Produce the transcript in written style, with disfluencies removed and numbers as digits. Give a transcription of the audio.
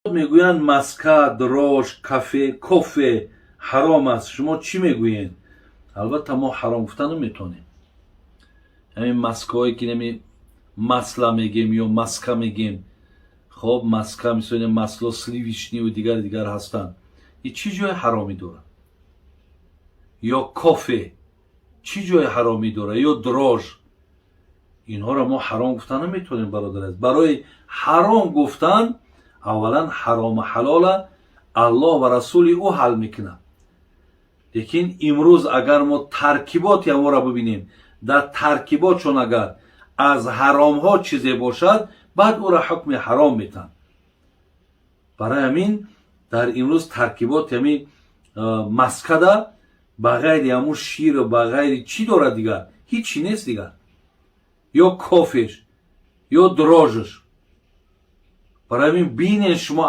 Мегӯянд, маска, дрожжи, кафе, кофе ҳаром аст. Шумо чӣ мегӯед? Албатта, мо ҳаром гуфта наметавонем. Ҳамин маскаҳое ки нами масла мегем ё маска мегем, хоб, маска, мисоли масло сливочный ю дигар дигар ҳастанд, и чӣ ҷои ҳаромӣ дорад? Ё кофе чӣ ҷои ҳаромӣ дорад? Ё дрожжи? Инҳоро мо ҳаром гуфта наметавонем, бародар азиз. Барои ҳаром гуфтан аввалан ҳарому ҳалола Аллоҳ ва расули ӯ ҳал мекунад. Лекин имрӯз агар мо таркиботи ҳамонро бибинем, дар таркиботшон агар аз ҳаромҳо чизе бошад, баъд ӯро ҳукми ҳаром метаҳанд. Барои ҳамин дар имрӯз таркиботи ҳамин маскада ба ғайри ҳамун шир, ба ғайри чӣ дорад дигар? Ҳичи нест дигар. Ё кофеш, ё дрожжи ш. Барои ҳамин бинен шумо.